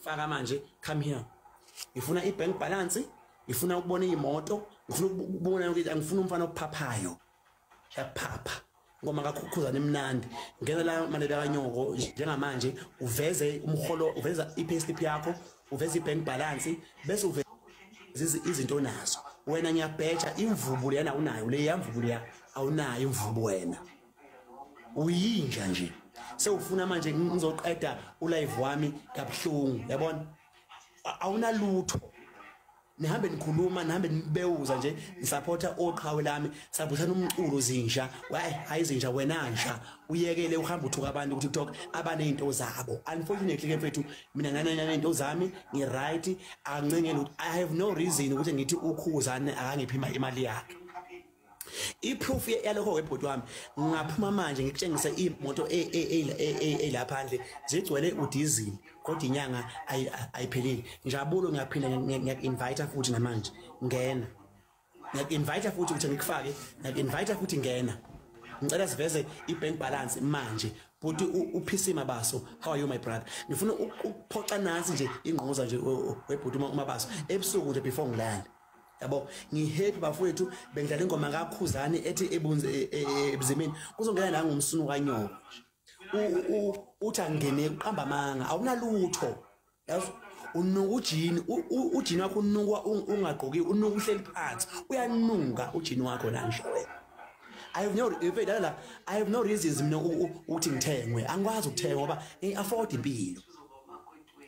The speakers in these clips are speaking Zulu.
Faka manje, come here. Ngifuna i-bank balance, ngifuna ukubona imoto, ngifuna ukubona ukuthi angifuna umfana ophaphayo. Yaphapha. Ngoma kaKhukhuzana imnandi. Ngena la malebe kanyoko njengamanje uveze umholo, uveza i-payslip yakho, uveze i-bank balance, bese uveza izinto onazo. Wena ngiyabheja imvubu lena unayo, le yamvubu leya awunayo imvubu wena. Uyinja nje. Sewufuna manje ngizoqeda ulive wami kabuhlungu, yabona? Awunalutho. Nihambe nikhuluma, nihambe nibewuza nje, nisupporta oqhawe lami, supportana umculo zinja. Hayi, hayi zinja wena nja. Uyekele uhamba uthuka abantu ku TikTok abanezinto zabo. Unfortunately ke mfethu mina ngananento zami, ngi right, angincengeli ukuthi I have no reason ukuthi ngithi uKhuzane akangiphi imali yakhe. I-proof yalokho webhuti wami, ngaphuma manje ngikutshengise imoto elapha phandle zigcwele udiesel, kodwa inyanga ayiphelile. Njabulo ngiyaphinda ngiyak-invite futhi namanje, ngena. Ngiyak-invite futhi ukuthi ngikufake, ngiyak-invite futhi ngena. Ngicela siveze i-bank balance manje. Bhuti uPC Mabaso, how are you my brother? Ngifuna ukuphoxa nansi nje ingquza nje webhuti uMabaso ebusuku nje before ngilale. Yabo, ngihappy bafowethu, bengidlala ingoma kaKhuzani ethi ebunzi ebuzimeni. Kuzongena la ngumsunu kanyoko. Uthi angene uqamba amanga, awunalutho. Yazi unuka ujini, ujini wakho unuka ungagqoki, unuka uhleli phansi. Uyanuka ujini wakho la nje wena. I have no if la I have no reasons mina ukuthi ngithengwe. Angikwazi ukuthenga ngoba ngi-afford impilo.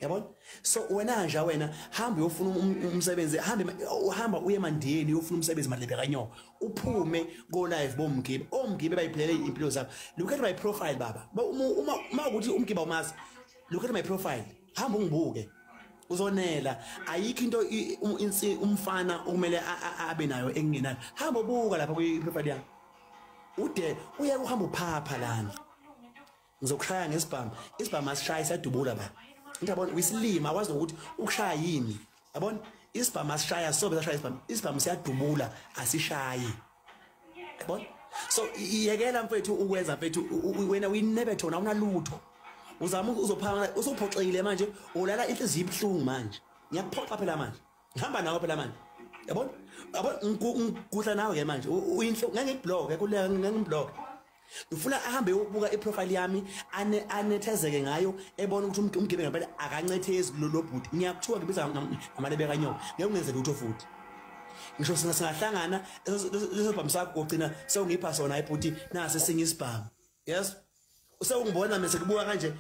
Yabona? So wena nje wena hamba uyofuna umsebenzi, hamba uye emandiyeni uyofuna umsebenzi malebe kanyoko. Uphume go live bomgibe. Omgibe bayiphelele impilo zabo. Look at my profile baba. Uma ukuthi umgibe awumazi, look at my profile. Hamba ungibuke. Uzonela. Ayikho into umfana okumele abe nayo engingenayo. Hamba ubuka lapha kwi profile yami. Ude uye uhamba uphapha lana. Ngizokushaya ngesibhamu. Isibhamu asishaya siyadubula baba. Ngiyabona uyisilima akwazi ukuthi ukushaya yini. Yabona? Isibhamu asishaya sobe sashaya isibhamu. Isibhamu siyadubula asishayi. Yabona? So iyekela mfethu ukwenza mfethu wena uyinebethona awunalutho. Uzama uzophanga usuphoxekile manje ulala inhliziyo ibhlungu manje. Ngiyakuphoxa phela manje. Ngihamba nawe phela manje. Yabona? Yabona ngikudla nawe ke manje. Uyinhlo ngeke ngikublock, kuleka ngeke ngiblock. Ngifuna ahambe uyobuka iprofile yami anethezeke ngayo ebona ukuthi umgibe ngempela akancethezi lo bhuti. Ngiyakuthuka ngibiza ngamalebe kanyoko. Ngeke ungenze lutho futhi. Ngisho singahlangana leso bhamu sakho ugcina sewungipha sona ibhuti nase esinye isibhamu. Yes? Usewungibona mina sekubuka kanje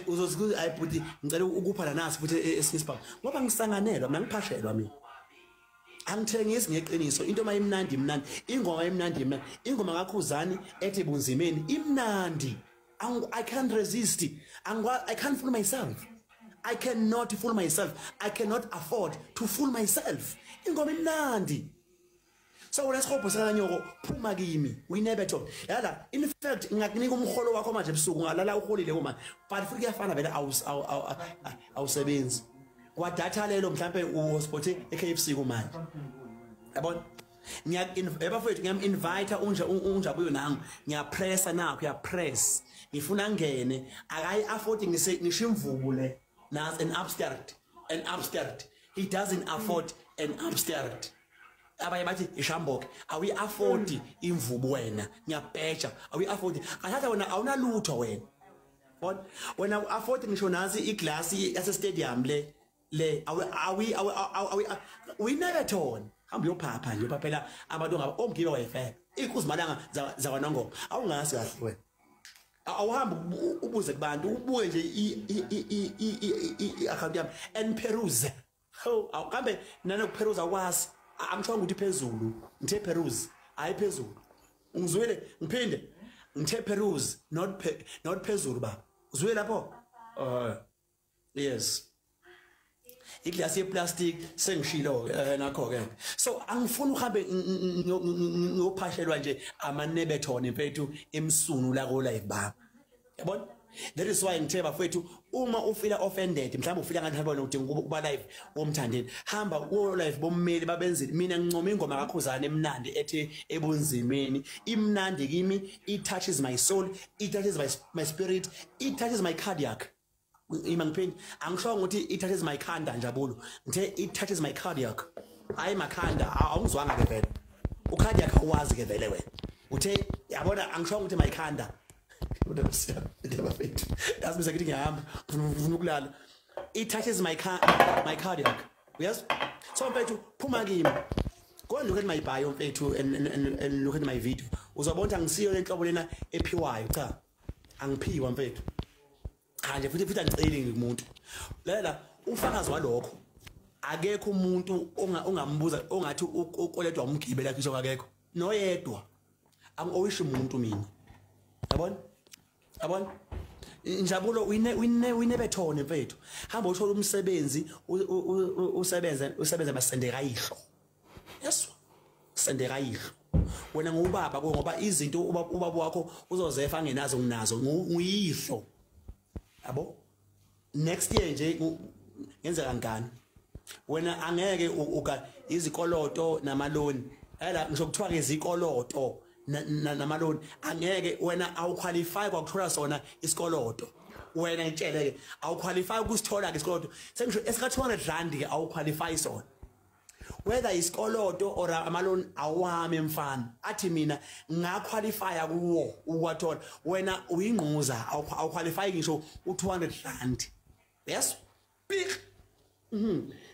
uzothi hayi bhuti ngicela ukupha la nasi futhi esinye isibhamu. Ngoba ngisanganelwa mina ngiphashelwa mina. Angithengisi ngeqiniso, into mayimnandi imnandi, ingoma imnandi imnandi, ingoma kaKhuzani ethi bunzimeni imnandi. I can't resist. I can't fool myself. I cannot fool myself. I cannot afford to fool myself. Ingoma imnandi. So wena sikhopho sakanyoko phuma kimi, uyinebetho. Yala, in fact ngingakunika umholo wakho manje ebusuku ngalala uholile uma. But futhi kuyafana vele awusebenzi. Kwadatha lelo mhlambe uhotspot eKFC kumanje. Yabona? Ngiya bafowethu ngiyam-invite unjabuyo nangu. Ngiyapressa nakho, uyapress. Ngifuna ngene, akayi afford ngisho imvubu le. Nas an upstart, an upstart. He doesn't afford an upstart. Abanye bathi ishamboke, awi afford imvubu wena. Ngiyabheja, awi afford. Athatha wena awunalutho wena. Bona? Wena afford ngisho nasi iglass yase stadium le. Le awi awi awi uyinebethona. Hamba uyophapha nje uphaphela abantu ngaba omgibe wayefeka. Ikuzimalanga zakwanongoma. Awungazi kahle wena. Awuhambe ubuze kubantu, ubuke nje i-account yami and peruse. Ho, awukambe nanokuperuza akwazi. Angishongo ukuthi phezulu, ngithe peruse, hayi phezulu. Ungizwile? Ngiphinde. Ngithe peruse, not phezulu baba. Uzwile lapho? Yes. Iglasi yeplastic sengishilo nakho ke. So angifuni uhambe ngiyophashelwa nje amanebethone mfethu emsunu la ko live baba. Yabona? That is why ngithe bafethu uma ufila offended mhlawumbe ufila ngathi wena udinga ukuba live womthandeni, hamba ku live bommeli babenzile. Mina ngincoma ingoma kaKhuzane emnandi ethi ebunzimeni, imnandi kimi, it touches my soul, it touches my spirit, it touches my cardiac. Ima ngiphinde, angishongo ukuthi it touches my khanda, Njabulo. Ngithe it touches my cardiac, hayi makhanda. Awungizwanga ke vele. Ucardiac awazi ke vele wena. Uthe yabona, angishongo ukuthi my khanda. Bafethu, yazi bese ngithi ngiyahamba, ngifuna ukulala. It touches my cardiac, yes. So mfethu, phuma kimi. Go and look at my bio, mfethu, and look at my video. Uzobona ukuthi angisiyo lenhlobo lena ephiwayo. Cha, angiphiwa mfethu. Cha nje, futhi angiceli ngumuntu. Lela ufakazi walokho, akekho umuntu ongambuza ongathi ukoletwa umgibe la kisho. Akekho noyedwa. Angi-owishi umuntu mina, yabona, yabona. Njabulo, uyine uyine uyinebethone mfethu. Hamba uthola umsebenzi, usebenze, usebenze masende kayihlo. Yes, sende kayihlo. Wena ngubaba ngoba izinto ubaba wakho uzozefa angenazo, nginazo, nguyihlo, yabo. Next year nje ngenzeka ngani wena angeke uka izikoloto namaloni ela. Ngisho kuthiwa ke izikoloto namaloni, angeke wena, awuqualify kwakuthola sona isikoloto. Wena ngitshele ke, awuqualify ukusithola ke isikoloto. Sengisho esika 200 rand ke, awuqualify sona, whether isikoloto or amaloni awami mfana. Athi mina ngaqualify kuwo ukwathola, wena uyingquza, awuqualify ngisho u200 rand. Yes, big.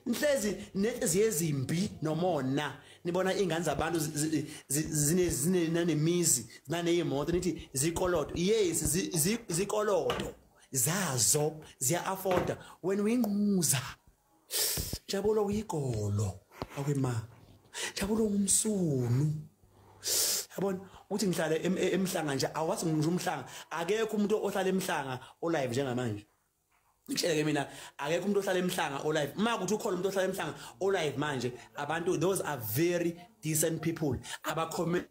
Nihlezi nenhliziyo ezimbi nomona. Nibona ingane zabantu zine zine nanemizi, zinaneyimoto, nithi zikoloto. Yes, zikoloto zazo, ziya afforda. Wena uyingquza, Njabulo, uyigolo. Awe ma, Njabulo, umsunu. Yabona uthi ngihlale emhlanga nje, awathi ngisho umhlanga. Akekho umuntu ohlala emhlanga olive njengamanje. Ngitshele ke mina, akekho umuntu ohlala emhlanga olive. Uma kuthi ukhona umuntu ohlala emhlanga olive manje, abantu those are very decent people, aba-comment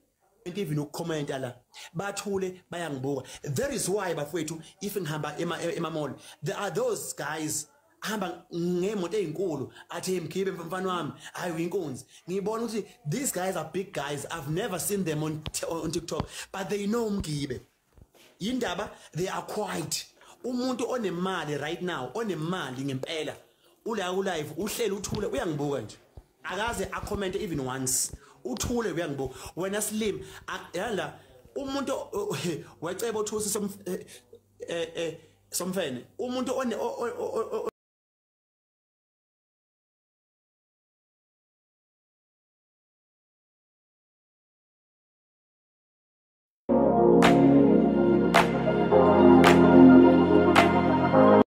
even ukucomment la, bathule, bayangibuka. That is why bafowethu, if ngihamba ema-mall, there are those guys ahamba ngemoto ezinkulu, athi, "Mgibe mfana wami, hayi uyinkunzi." Ngibona ukuthi these guys are big guys. I've never seen them on TikTok, but they know Mgibe. Yindaba they are quiet? Umuntu onemali right now, onemali ngempela, ula ku live uhleli uthule, uyangibuka nje, akaze acomment even once, uthule uyangibuka. Wena slim yala umuntu wecebo othusi somfene, umuntu one